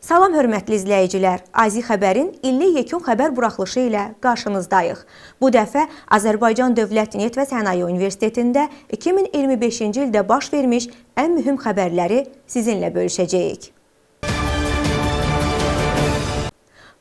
Salam hörmətli izləyicilər, Azi Xəbərin illik yekun xəbər buraxılışı ilə qarşınızdayıq. Bu dəfə Azərbaycan Dövlət Neft və Sənaye Universitetində 2025-ci ildə baş vermiş ən mühüm xəbərləri sizinlə bölüşəcəyik.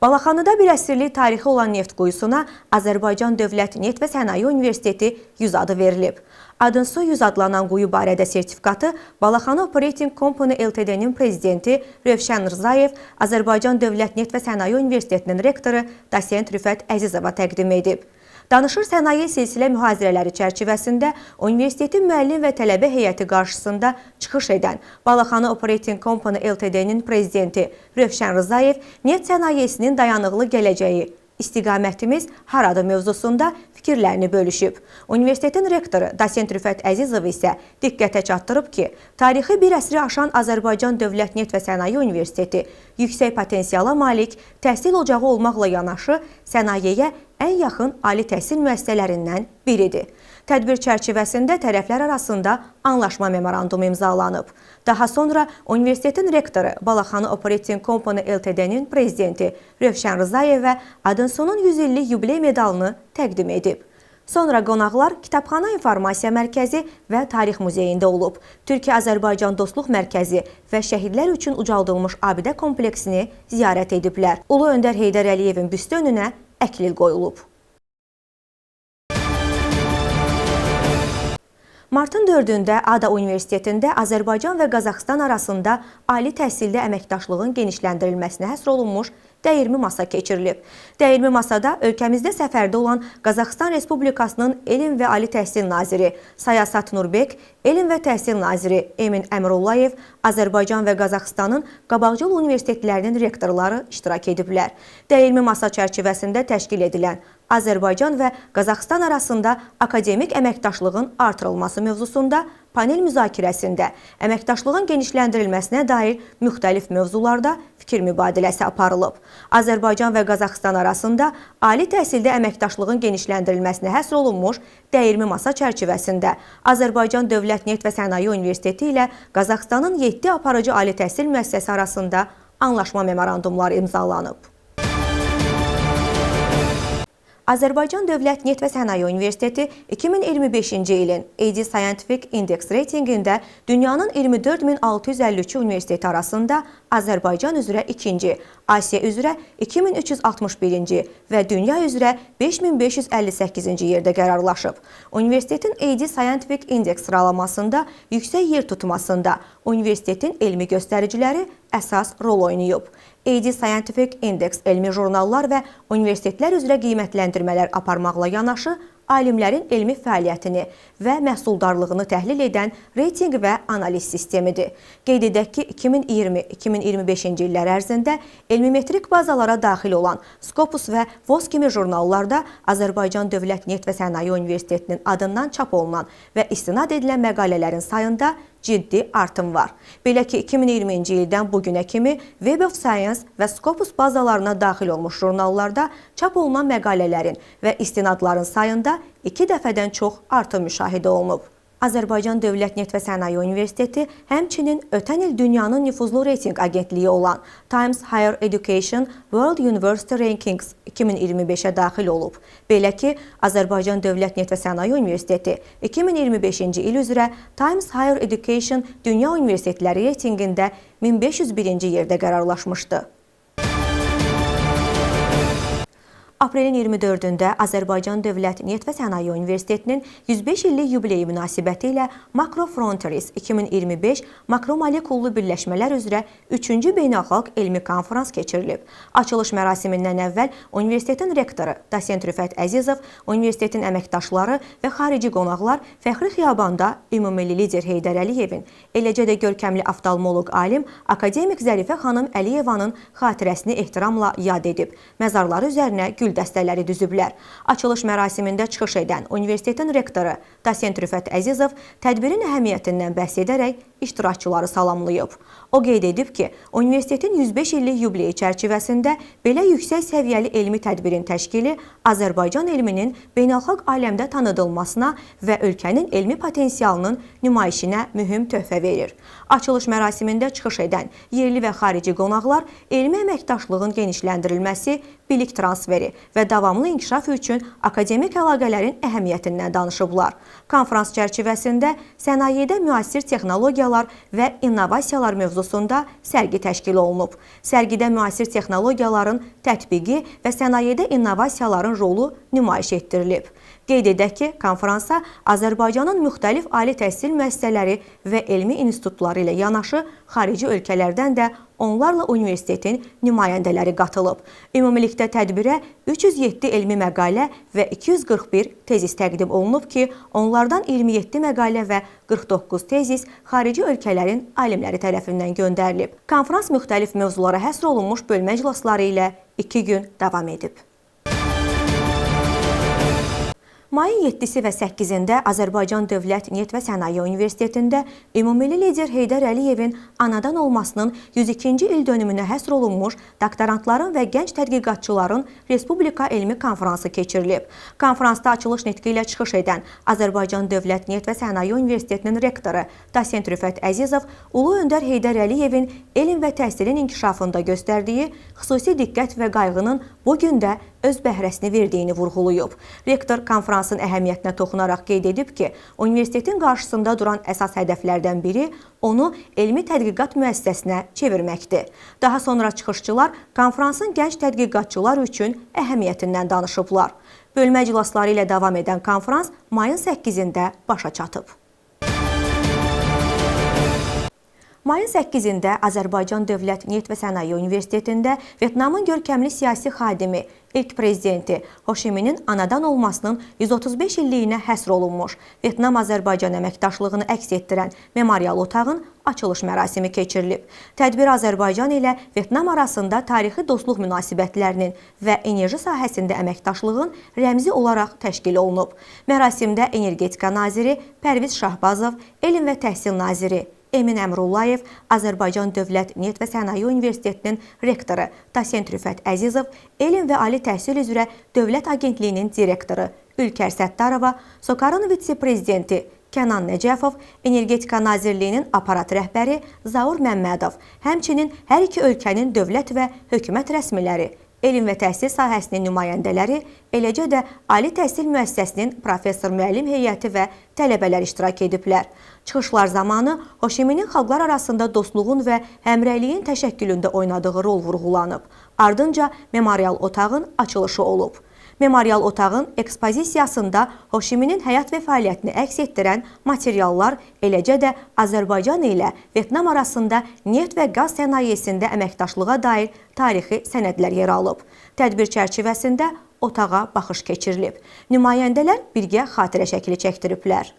Balaxanıda bir əsrlik tarixi olan neft quyusuna Azərbaycan Dövlət Neft və Sənaye Universiteti 100 adı verilib. Adınsu 100 adlanan quyu barədə sertifikatı Balaxanı Operating Company Ltd-nin prezidenti Rövşən Rzayev, Azərbaycan Dövlət Neft və Sənaye Universitetinin rektoru dosent Rüfət Əzizova təqdim edib. Danışır sənaye silsilə mühazirələri çərçivəsində universitetin müəllim və tələbə heyəti qarşısında çıxış edən Balaxanı Operating Company Ltd-nin prezidenti Rövşən Rzayev neft sənayesinin dayanıqlı gələcəyi, istiqamətimiz haradır mövzusunda fikirlərini bölüşüb. Universitetin rektoru dosent Rüfət Əzizov isə diqqətə çatdırıb ki, tarixi bir əsri aşan Azərbaycan Dövlət Neft və Sənaye Universiteti yüksək potensiala malik təhsil ocağı olmaqla yanaşı sənayeyə ən yaxın ali təhsil müəssisələrindən biridir. Tədbir çərçivəsində tərəflər arasında anlaşma memorandumu imzalanıb. Daha sonra universitetin rektoru Balaxanı Operating Company Ltd-nin prezidenti Rövşən Rzayevə Adınsunun 100 illik yubiley medalını təqdim edib. Sonra qonaqlar Kitabxana İnformasiya Mərkəzi və Tarix Muzeyində olub. Türkiyə-Azərbaycan Dostluq Mərkəzi və şəhidlər üçün ucaldılmış abidə kompleksini ziyarət ediblər. Ulu Öndər Heydər Əliyevin büstü önünə əklil qoyulub. Martın 4-ündə ADA Universitetində Azərbaycan və Qazaxıstan arasında ali təhsildə əməkdaşlığın genişləndirilməsinə həsr olunmuş dəyirmi masa keçirilib. Dəyirmi masada ölkəmizdə səfərdə olan Qazaxıstan Respublikasının Elm və Ali Təhsil Naziri Sayasat Nurbek, Elm və Təhsil Naziri Emin Əmrullayev, Azərbaycan və Qazaxıstanın qabaqcıl universitetlərinin rektorları iştirak ediblər. Dəyirmi masa çərçivəsində təşkil edilən Azərbaycan və Qazaxıstan arasında akademik əməkdaşlığın artırılması mövzusunda panel müzakirəsində əməkdaşlığın genişləndirilməsinə dair müxtəlif mövzularda fikir mübadiləsi aparılıb. Azərbaycan və Qazaxıstan arasında ali təhsildə əməkdaşlığın genişləndirilməsinə həsr olunmuş dəyirmi masa çərçivəsində Azərbaycan Dövlət Neft və Sənaye Universiteti ilə Qazaxıstanın 7 aparıcı ali təhsil müəssisəsi arasında anlaşma memorandumları imzalanıb. Azərbaycan Dövlət Neft və Sənaye Universiteti 2025-ci ilin AD Scientific Index reytinqində dünyanın 24.653 universiteti arasında Azərbaycan üzrə 2-ci, Asiya üzrə 2361-ci və dünya üzrə 5558-ci yerdə qərarlaşıb. Universitetin AD Scientific Index sıralamasında yüksək yer tutmasında universitetin elmi göstəriciləri əsas rol oynayıb. AD Scientific Index elmi jurnallar və universitetlər üzrə qiymətləndirmələr aparmaqla yanaşı, alimlərin elmi fəaliyyətini və məhsuldarlığını təhlil edən reytinq və analiz sistemidir. Qeyd edək ki, 2020-2025-ci illər ərzində elmimetrik bazalara daxil olan Scopus və WOS kimi jurnallarda Azərbaycan Dövlət Neft və Sənaye Universitetinin adından çap olunan və istinad edilən məqalələrin sayında ciddi artım var. Belə ki, 2020-ci ildən bu günə kimi Web of Science və Scopus bazalarına daxil olmuş jurnallarda çap olunan məqalələrin və istinadların sayında 2 dəfədən çox artım müşahidə olunub. Azərbaycan Dövlət Neft və Sənaye Universiteti həmçinin ötən il dünyanın nüfuzlu reytinq agentliyi olan Times Higher Education World University Rankings 2025-ə daxil olub. Belə ki, Azərbaycan Dövlət Neft və Sənaye Universiteti 2025-ci il üzrə Times Higher Education Dünya Universitetləri reytinqində 1501-ci yerdə qərarlaşmışdı. Aprelin 24-ündə Azərbaycan Dövlət Neft və Sənaye Universitetinin 105 illik yubileyi münasibəti ilə Macro Frontiers 2025 makromolekullu birləşmələr üzrə 3-cü beynəlxalq elmi konfrans keçirilib. Açılış mərasimindən əvvəl universitetin rektoru dosent Rüfət Əzizov, universitetin əməkdaşları və xarici qonaqlar Fəxri Xiyabanda ümummilli lider Heydər Əliyevin, eləcə də görkəmli oftalmoloq alim akademik Zərifə xanım Əliyevanın xatirəsini ehtiramla yad edib, məzarları üzərinə gül gül dəstələri düzüblər. Açılış mərasimində çıxış edən universitetin rektoru dosent Rüfət Əzizov tədbirin əhəmiyyətindən bəhs edərək iştirakçıları salamlayıb. O qeyd edib ki, universitetin 105 illik yubileyi çərçivəsində belə yüksək səviyyəli elmi tədbirin təşkili Azərbaycan elminin beynəlxalq aləmdə tanıdılmasına və ölkənin elmi potensialının nümayişinə mühüm töhfə verir. Açılış mərasimində çıxış edən yerli və xarici qonaqlar elmi əməkdaşlığın genişləndirilməsi, bilik transferi və davamlı inkişaf üçün akademik əlaqələrin əhəmiyyətindən danışıblar. Konfrans çərçivəsində sənayedə müasir texnologiyalar və innovasiyalar mövzusunda sərgi təşkil olunub. Sərgidə müasir texnologiyaların tətbiqi və sənayedə innovasiyaların rolu nümayiş etdirilib. Qeyd edək ki, konfransa Azərbaycanın müxtəlif ali təhsil müəssisələri və elmi institutları ilə yanaşı xarici ölkələrdən də onlarla universitetin nümayəndələri qatılıb. Ümumilikdə tədbirə 307 elmi məqalə və 241 tezis təqdim olunub ki, onlardan 27 məqalə və 49 tezis xarici ölkələrin alimləri tərəfindən göndərilib. Konfrans müxtəlif mövzulara həsr olunmuş bölmə iclasları ilə 2 gün davam edib. Mayın 7-si və 8-də Azərbaycan Dövlət Neft və Sənaye Universitetində ümummilli lider Heydər Əliyevin anadan olmasının 102-ci il dönümünə həsr olunmuş doktorantların və gənc tədqiqatçıların Respublika elmi konfransı keçirilib. Konfransda açılış nitqi ilə çıxış edən Azərbaycan Dövlət Neft və Sənaye Universitetinin rektoru dosent Rüfət Əzizov Ulu Öndər Heydər Əliyevin elm və təhsilin inkişafında göstərdiyi xüsusi diqqət və qayğının bu gün də öz bəhrəsini verdiyini vurğulayıb. Rektor konfransın əhəmiyyətinə toxunaraq qeyd edib ki, universitetin qarşısında duran əsas hədəflərdən biri onu elmi tədqiqat müəssisəsinə çevirməkdir. Daha sonra çıxışçılar konfransın gənc tədqiqatçılar üçün əhəmiyyətindən danışıblar. Bölmə iclasları ilə davam edən konfrans mayın 8-də başa çatıb. Mayın 8-də Azərbaycan Dövlət Neft və Sənaye Universitetində Vyetnamın görkəmli siyasi xadimi, ilk prezidenti Ho Şi Minin anadan olmasının 135 illiyinə həsr olunmuş Vyetnam-Azərbaycan əməkdaşlığını əks etdirən memorial otağın açılış mərasimi keçirilib. Tədbir Azərbaycan ilə Vyetnam arasında tarixi dostluq münasibətlərinin və enerji sahəsində əməkdaşlığın rəmzi olaraq təşkil olunub. Mərasimdə Energetika naziri Pərviz Şahbazov, Elm və Təhsil naziri Emin Əmrullayev, Azərbaycan Dövlət Neft və Sənaye Universitetinin rektoru dosent Rüfət Əzizov, Elm və Ali Təhsil üzrə Dövlət Agentliyinin direktoru Ülkər Səttarova, SOCAR-ın vitse-prezidenti Kənan Nəcəfov, Energetika Nazirliyinin aparat rəhbəri Zaur Məmmədov, həmçinin hər iki ölkənin dövlət və hökumət rəsmiləri, elm və təhsil sahəsinin nümayəndələri, eləcə də Ali Təhsil Müəssisəsinin professor-müəllim heyəti və tələbələr iştirak ediblər. Çıxışlar zamanı Ho Şi Minin xalqlar arasında dostluğun və həmrəyliyin təşəkkülündə oynadığı rol vurğulanıb. Ardınca memorial otağın açılışı olub. Memorial otağın ekspozisiyasında Ho Şi Minin həyat və fəaliyyətini əks etdirən materiallar, eləcə də Azərbaycan ilə Vyetnam arasında neft və qaz sənayesində əməkdaşlığa dair tarixi sənədlər yer alıb. Tədbir çərçivəsində otağa baxış keçirilib. Nümayəndələr birgə xatirə şəkili çəkdiriblər.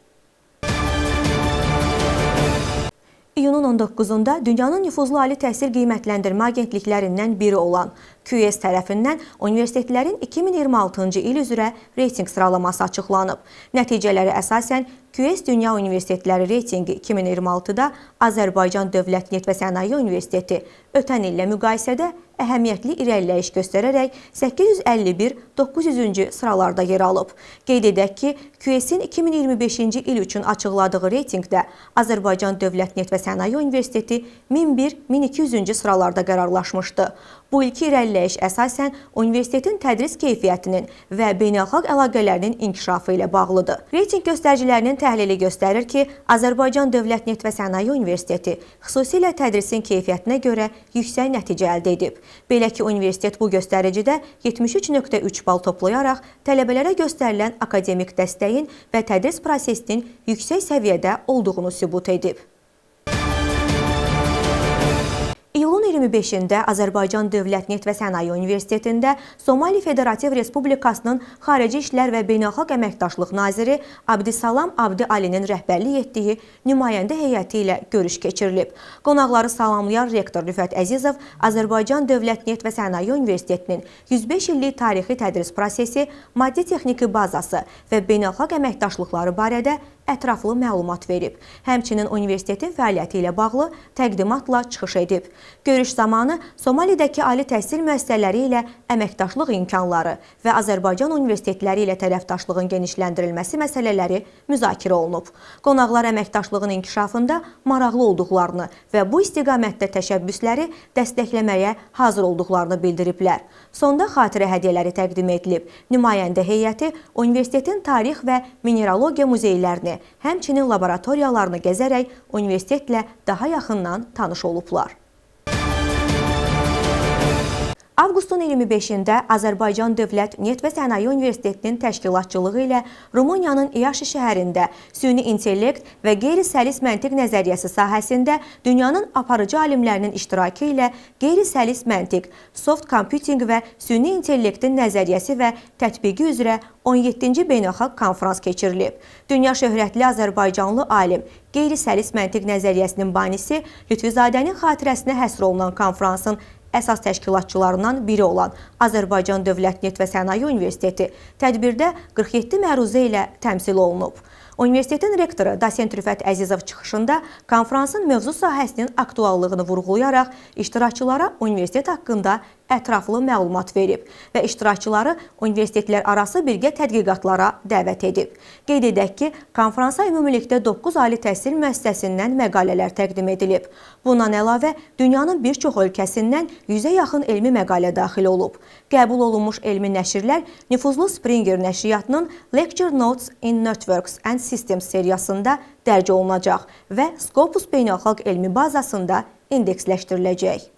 İyunun 19-da dünyanın nüfuzlu ali təhsil qiymətləndirmə agentliklərindən biri olan QS tərəfindən universitetlərin 2026-cı il üzrə reytinq sıralaması açıqlanıb. Nəticələrə əsasən QS Dünya Universitetləri reytinqi 2026-da Azərbaycan Dövlət Neft və Sənaye Universiteti ötən illə müqayisədə əhəmiyyətli irəliləyiş göstərərək 851-900-cü sıralarda yer alıb. Qeyd edək ki, QS-in 2025-ci il üçün açıqladığı reytinqdə Azərbaycan Dövlət Neft və Sənaye Universiteti 1001-1200-cü sıralarda qərarlaşmışdı. Bu ilki irəliləyiş əsasən universitetin tədris keyfiyyətinin və beynəlxalq əlaqələrinin inkişafı ilə bağlıdır. Reytinq göstəricilərinin təhlili göstərir ki, Azərbaycan Dövlət Neft və Sənaye Universiteti xüsusilə tədrisin keyfiyyətinə görə yüksək nəticə əldə edib. Belə ki, universitet bu göstəricidə 73,3 bal toplayaraq tələbələrə göstərilən akademik dəstəyin və tədris prosesinin yüksək səviyyədə olduğunu sübut edib. İyulun 25-də Azərbaycan Dövlət Neft və Sənaye Universitetində Somali Federativ Respublikasının Xarici İşlər və Beynəlxalq Əməkdaşlıq Naziri Abdisalam Abdi Alinin rəhbərlik etdiyi nümayəndə heyəti ilə görüş keçirilib. Qonaqları salamlayan rektor Rüfət Əzizov Azərbaycan Dövlət Neft və Sənaye Universitetinin 105 illik tarixi tədris prosesi, maddi-texniki bazası və beynəlxalq əməkdaşlıqları barədə ətraflı məlumat verib. Həmçinin universitetin fəaliyyəti ilə bağlı təqdimatla çıxış edib. Görüş zamanı Somalidəki ali təhsil müəssisələri ilə əməkdaşlıq imkanları və Azərbaycan universitetləri ilə tərəfdaşlığın genişləndirilməsi məsələləri müzakirə olunub. Qonaqlar əməkdaşlığın inkişafında maraqlı olduqlarını və bu istiqamətdə təşəbbüsləri dəstəkləməyə hazır olduqlarını bildiriblər. Sonda xatirə hədiyyələri təqdim edilib. Nümayəndə heyəti universitetin tarix və mineralogiya muzeylərini, həmçinin laboratoriyalarını gəzərək universitetlə daha yaxından tanış olublar. Avqustun 25-də Azərbaycan Dövlət Neft və Sənaye Universitetinin təşkilatçılığı ilə Rumıniyanın Iaşi şəhərində süni intellekt və qeyri-səlis məntiq nəzəriyyəsi sahəsində dünyanın aparıcı alimlərinin iştirakı ilə qeyri-səlis məntiq, soft computing və süni intellektin nəzəriyyəsi və tətbiqi üzrə 17-ci beynəlxalq konfrans keçirilib. Dünya şöhrətli Azərbaycanlı alim, qeyri-səlis məntiq nəzəriyyəsinin banisi Lütfüzadənin xatirəsinə həsr olunan konfransın əsas təşkilatçılarından biri olan Azərbaycan Dövlət Neft və Sənaye Universiteti tədbirdə 47 məruzə ilə təmsil olunub. Universitetin rektoru dosent Rüfət Əzizov çıxışında konfransın mövzu sahəsinin aktuallığını vurğulayaraq iştirakçılara universitet haqqında ətraflı məlumat verib və iştirakçıları universitetlər arası birgə tədqiqatlara dəvət edib. Qeyd edək ki, konfransa ümumilikdə 9 ali təhsil müəssisəsindən məqalələr təqdim edilib. Bundan əlavə, dünyanın bir çox ölkəsindən 100-ə yaxın elmi məqalə daxil olub. Qəbul olunmuş elmi nəşrlər nüfuzlu Springer nəşriyyatının Lecture Notes in Networks and Systems seriyasında dərc olunacaq və Scopus beynəlxalq elmi bazasında indeksləşdiriləcək.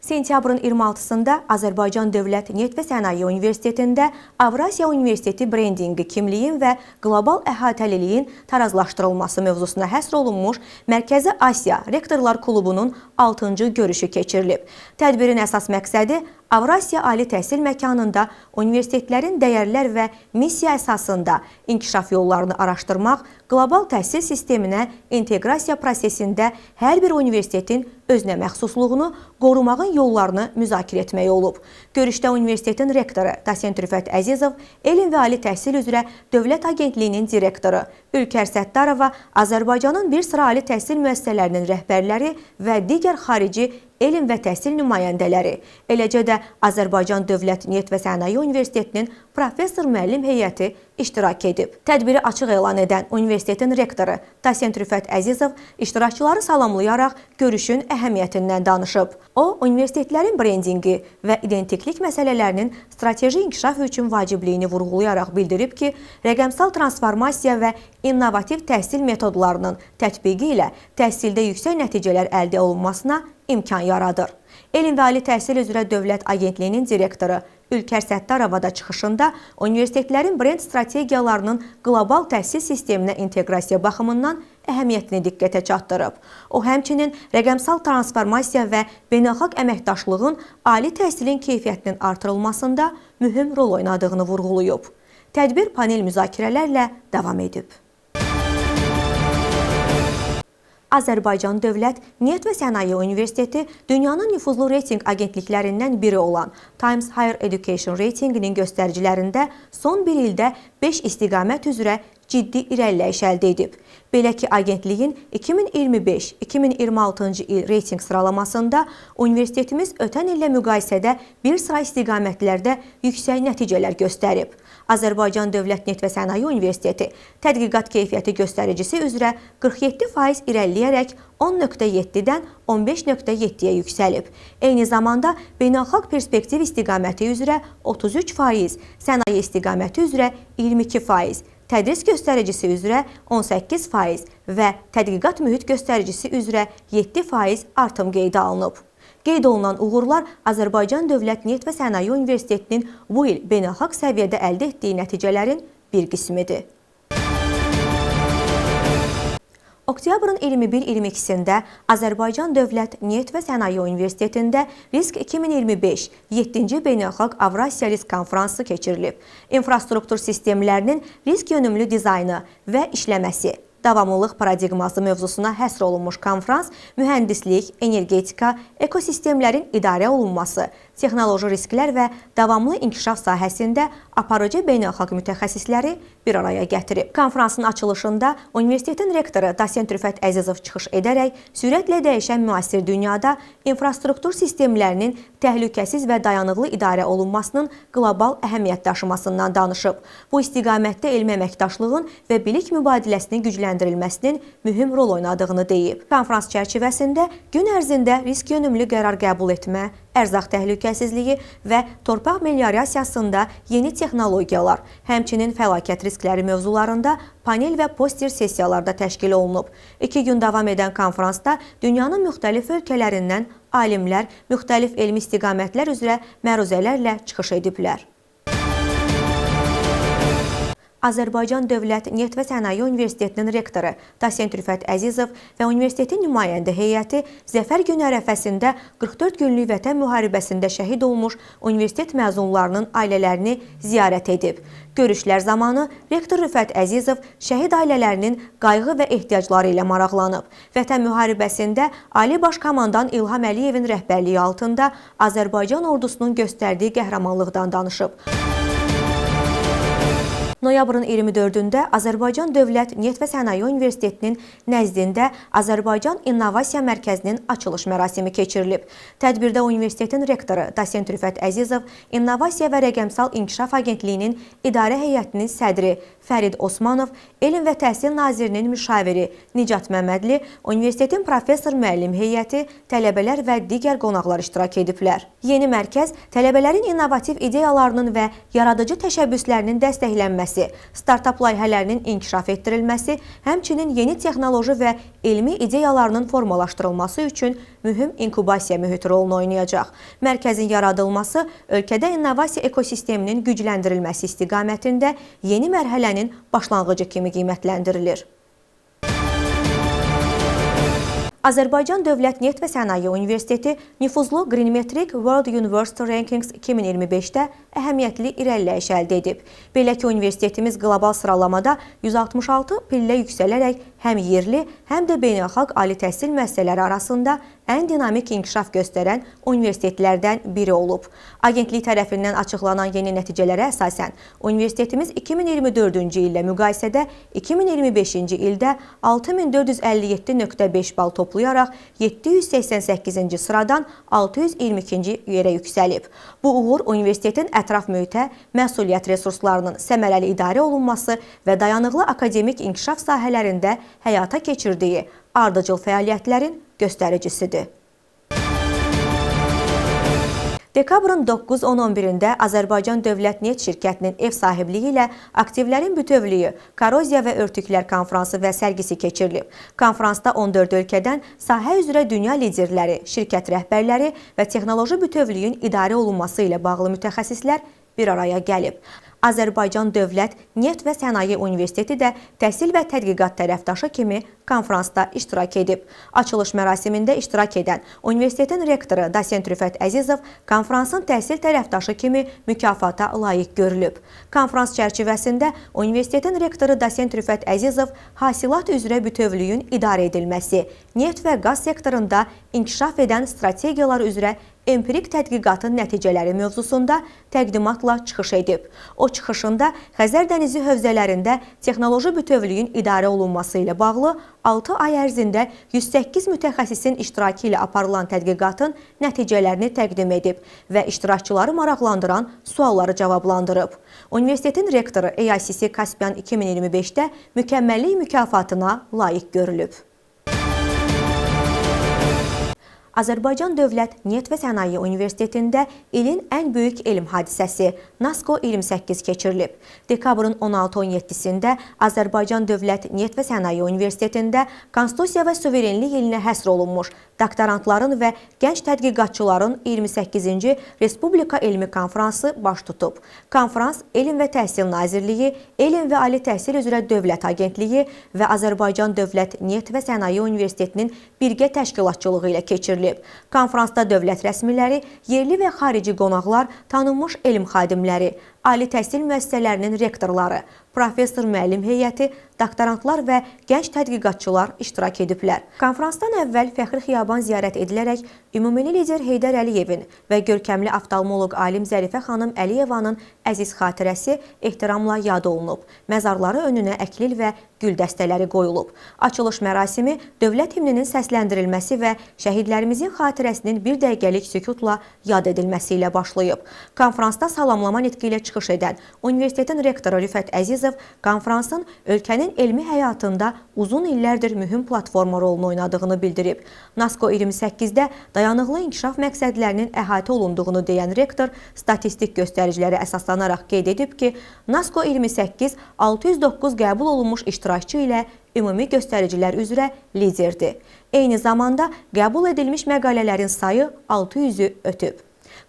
Sentyabrın 26-sında Azərbaycan Dövlət Neft və Sənaye Universitetində Avrasiya Universiteti brendinqi kimliyin və qlobal əhatəliliyin tarazlaşdırılması mövzusuna həsr olunmuş Mərkəzi Asiya Rektorlar Klubunun 6-cı görüşü keçirilib. Tədbirin əsas məqsədi Avrasiya Ali Təhsil məkanında universitetlərin dəyərlər və missiya əsasında inkişaf yollarını araşdırmaq, qlobal təhsil sisteminə inteqrasiya prosesində hər bir universitetin özünə məxsusluğunu qorumağın yollarını müzakirə etmək olub. Görüşdə universitetin rektoru dosent Rüfət Əzizov, Elm və Ali Təhsil üzrə Dövlət Agentliyinin direktoru Ülker Səttarova, Azərbaycanın bir sıra ali təhsil müəssisələrinin rəhbərləri və digər xarici elm və təhsil nümayəndələri, eləcə də Azərbaycan Dövlət Neft və Sənaye Universitetinin professor-müəllim heyəti iştirak edib. Tədbiri açıq elan edən universitetin rektoru dosent Rüfət Əzizov iştirakçıları salamlayaraq görüşün əhəmiyyətindən danışıb. O, universitetlərin brendinqi və identiklik məsələlərinin strateji inkişaf üçün vacibliyini vurğulayaraq bildirib ki, rəqəmsal transformasiya və innovativ təhsil metodlarının tətbiqi ilə təhsildə yüksək nəticələr əldə olunmasına imkan yaradır. Elm və Ali Təhsil üzrə Dövlət Agentliyinin direktoru Ülker Səttarova da çıxışında universitetlərin brend strategiyalarının qlobal təhsil sisteminə inteqrasiya baxımından əhəmiyyətini diqqətə çatdırıb. O, həmçinin rəqəmsal transformasiya və beynəlxalq əməkdaşlığın ali təhsilin keyfiyyətinin artırılmasında mühüm rol oynadığını vurğulayıb. Tədbir panel müzakirələrlə davam edib. Azərbaycan Dövlət Neft və Sənaye Universiteti dünyanın nüfuzlu reytinq agentliklərindən biri olan Times Higher Education reytinqinin göstəricilərində son bir ildə 5 istiqamət üzrə ciddi irəliləyiş əldə edib. Belə ki, agentliyin 2025-2026-cı il reytinq sıralamasında universitetimiz ötən illə müqayisədə bir sıra istiqamətlərdə yüksək nəticələr göstərib. Azərbaycan Dövlət Neft və Sənaye Universiteti tədqiqat keyfiyyəti göstəricisi üzrə 47% irəliləyərək 10.7-dən 15.7-yə yüksəlib. Eyni zamanda beynəlxalq perspektiv istiqaməti üzrə 33%, sənaye istiqaməti üzrə 22%, tədris göstəricisi üzrə 18% və tədqiqat mühit göstəricisi üzrə 7% artım qeydə alınıb. Qeyd olunan uğurlar Azərbaycan Dövlət Neft və Sənaye Universitetinin bu il beynəlxalq səviyyədə əldə etdiyi nəticələrin bir qismidir. Oktyabrın 21-22-sində Azərbaycan Dövlət Neft və Sənaye Universitetində Risk 2025 7-ci Beynəlxalq Avrasiya Risk Konfransı keçirilib. İnfrastruktur sistemlərinin risk yönümlü dizaynı və işləməsi, davamlılıq paradigması mövzusuna həsr olunmuş konfrans mühəndislik, energetika, ekosistemlərin idarə olunması, texnoloji risklər və davamlı inkişaf sahəsində aparıcı beynəlxalq mütəxəssisləri bir araya gətirib. Konfransın açılışında universitetin rektoru dosent Rüfət Əzizov çıxış edərək sürətlə dəyişən müasir dünyada infrastruktur sistemlərinin təhlükəsiz və dayanıqlı idarə olunmasının qlobal əhəmiyyət daşımasından danışıb. Bu istiqamətdə elmi əməkdaşlığın və bilik mübadiləsinin gücləndirilməsinin mühüm rol oynadığını deyib. Konfrans çərçivəsində gün ərzində risk yönümlü qərar qəbul etmə, ərzaq təhlükəsizliyi və torpaq meliorasiyasında yeni texnologiyalar, həmçinin fəlakət riskləri mövzularında panel və poster sessiyalarda təşkil olunub. 2 gün davam edən konfransda dünyanın müxtəlif ölkələrindən alimlər müxtəlif elmi istiqamətlər üzrə məruzələrlə çıxış ediblər. Azərbaycan Dövlət Neft və Sənaye Universitetinin rektoru dosent Rüfət Əzizov və universitetin nümayəndə heyəti Zəfər Günü ərəfəsində 44 günlük Vətən müharibəsində şəhid olmuş universitet məzunlarının ailələrini ziyarət edib. Görüşlər zamanı rektor Rüfət Əzizov şəhid ailələrinin qayğı və ehtiyacları ilə maraqlanıb. Vətən müharibəsində Ali Baş Komandan İlham Əliyevin rəhbərliyi altında Azərbaycan ordusunun göstərdiyi qəhrəmanlıqdan danışıb. Noyabrın 24-də Azərbaycan Dövlət Neft və Sənaye Universitetinin nəzdində Azərbaycan İnnovasiya Mərkəzinin açılış mərasimi keçirilib. Tədbirdə universitetin rektoru dosent Rüfət Əzizov, İnnovasiya və Rəqəmsal İnkişaf Agentliyinin İdarə Heyətinin sədri Fərid Osmanov, Elm və Təhsil Nazirinin müşaviri Nicat Məmmədli, universitetin professor müəllim heyəti, tələbələr və digər qonaqlar iştirak ediblər. Yeni mərkəz tələbələrin innovativ ideyalarının və yaradıcı təşəbbüslərinin dəstəklənməsi, startap layihələrinin inkişaf etdirilməsi, həmçinin yeni texnoloji və elmi ideyalarının formalaşdırılması üçün mühüm inkubasiya mühiti rolunu oynayacaq. Mərkəzin yaradılması ölkədə innovasiya ekosisteminin gücləndirilməsi istiqamətində yeni mərhələnin başlanğıcı kimi qiymətləndirilir. Azərbaycan Dövlət Neft və Sənaye Universiteti nüfuzlu Greenmetric World University Rankings 2025-də əhəmiyyətli irəliləyiş əldə edib. Belə ki, universitetimiz qlobal sıralamada 166 pillə yüksələrək həm yerli, həm də beynəlxalq ali təhsil müəssisələri arasında ən dinamik inkişaf göstərən universitetlərdən biri olub. Agentlik tərəfindən açıqlanan yeni nəticələrə əsasən, universitetimiz 2024-cü illə müqayisədə 2025-ci ildə 6457.5 bal toplayaraq 788-ci sıradan 622-ci yerə yüksəlib. Bu uğur universitetin ətraf mühitə, məsuliyyət resurslarının səmərəli idarə olunması və dayanıqlı akademik inkişaf sahələrində həyata keçirdiyi ardıcıl fəaliyyətlərin göstəricisidir. Dekabrın 9-10-11-də Azərbaycan Dövlət Neft Şirkətinin ev sahibliyi ilə Aktivlərin Bütövlüyü, Korroziya və Örtüklər Konfransı və sərgisi keçirilib. Konfransda 14 ölkədən sahə üzrə dünya liderləri, şirkət rəhbərləri və texnoloji bütövlüyün idarə olunması ilə bağlı mütəxəssislər bir araya gəlib. Azərbaycan Dövlət Neft və Sənaye Universiteti də təhsil və tədqiqat tərəfdaşı kimi konfransda iştirak edib. Açılış mərasimində iştirak edən universitetin rektoru dosent Rüfət Əzizov konfransın təhsil tərəfdaşı kimi mükafata layiq görülüb. Konfrans çərçivəsində universitetin rektoru dosent Rüfət Əzizov hasilat üzrə bütövlüyün idarə edilməsi, neft və qaz sektorunda inkişaf edən strategiyalar üzrə empirik tədqiqatın nəticələri mövzusunda təqdimatla çıxış edib. O çıxışında Xəzər dənizi hövzələrində texnoloji bütövlüyün idarə olunması ilə bağlı 6 ay ərzində 108 mütəxəssisin iştirakı ilə aparılan tədqiqatın nəticələrini təqdim edib və iştirakçıları maraqlandıran sualları cavablandırıb. Universitetin rektoru AICC Caspian 2025-də mükəmməllik mükafatına layiq görülüb. Azərbaycan Dövlət Neft və Sənaye Universitetində ilin ən böyük elm hadisəsi NASCO 28 keçirilib. Dekabrın 16-17-sində Azərbaycan Dövlət Neft və Sənaye Universitetində Konstitusiya və Suverenlik ilinə həsr olunmuş doktorantların və gənc tədqiqatçıların 28-ci Respublika Elmi Konfransı baş tutub. Konfrans Elm və Təhsil Nazirliyi, Elm və Ali Təhsil üzrə Dövlət Agentliyi və Azərbaycan Dövlət Neft və Sənaye Universitetinin birgə təşkilatçılığı ilə keçirilib. Konfransda dövlət rəsmiləri, yerli və xarici qonaqlar, tanınmış elm xadimləri, ali təhsil müəssisələrinin rektorları, professor-müəllim heyəti, doktorantlar və gənc tədqiqatçılar iştirak ediblər. Konfransdan əvvəl Fəxri Xiyaban ziyarət edilərək ümummilli lider Heydər Əliyevin və görkəmli oftalmoloq alim Zərifə xanım Əliyevanın əziz xatirəsi ehtiramla yad olunub. Məzarları önünə əklil və gül dəstələri qoyulub. Açılış mərasimi dövlət himninin səsləndirilməsi və şəhidlərimizin xatirəsinin bir dəqiqəlik sükutla yad edilməsi ilə başlayıb. Konfransda salamlama nitqi ilə çıxış edən universitetin rektoru Rüfət Əzizov konfransın ölkənin elmi həyatında uzun illərdir mühüm platforma rolunu oynadığını bildirib. NASCO 28-də dayanıqlı inkişaf məqsədlərinin əhatə olunduğunu deyən rektor statistik göstəricilərə əsaslanaraq qeyd edib ki, NASCO 28 609 qəbul olunmuş iştirakçı ilə ümumi göstəricilər üzrə liderdir. Eyni zamanda qəbul edilmiş məqalələrin sayı 600-ü ötüb.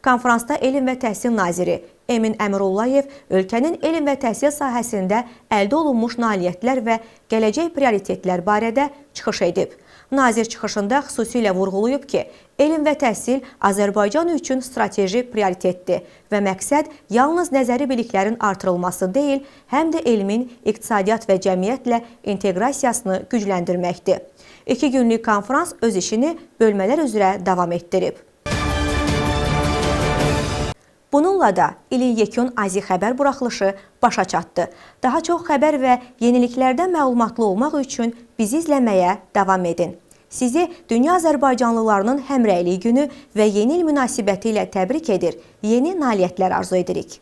Konfransda Elm və Təhsil Naziri Emin Əmrullayev ölkənin elm və təhsil sahəsində əldə olunmuş nailiyyətlər və gələcək prioritetlər barədə çıxış edib. Nazir çıxışında xüsusilə vurğulayıb ki, elm və təhsil Azərbaycan üçün strateji prioritetdir və məqsəd yalnız nəzəri biliklərin artırılması deyil, həm də elmin iqtisadiyyat və cəmiyyətlə inteqrasiyasını gücləndirməkdir. 2 günlük konfrans öz işini bölmələr üzrə davam etdirib. Bununla da ilin yekun Azi xəbər buraxılışı başa çatdı. Daha çox xəbər və yeniliklərdən məlumatlı olmaq üçün bizi izləməyə davam edin. Sizi Dünya Azərbaycanlılarının Həmrəylik Günü və Yeni il münasibəti ilə təbrik edir, yeni nailiyyətlər arzu edirik.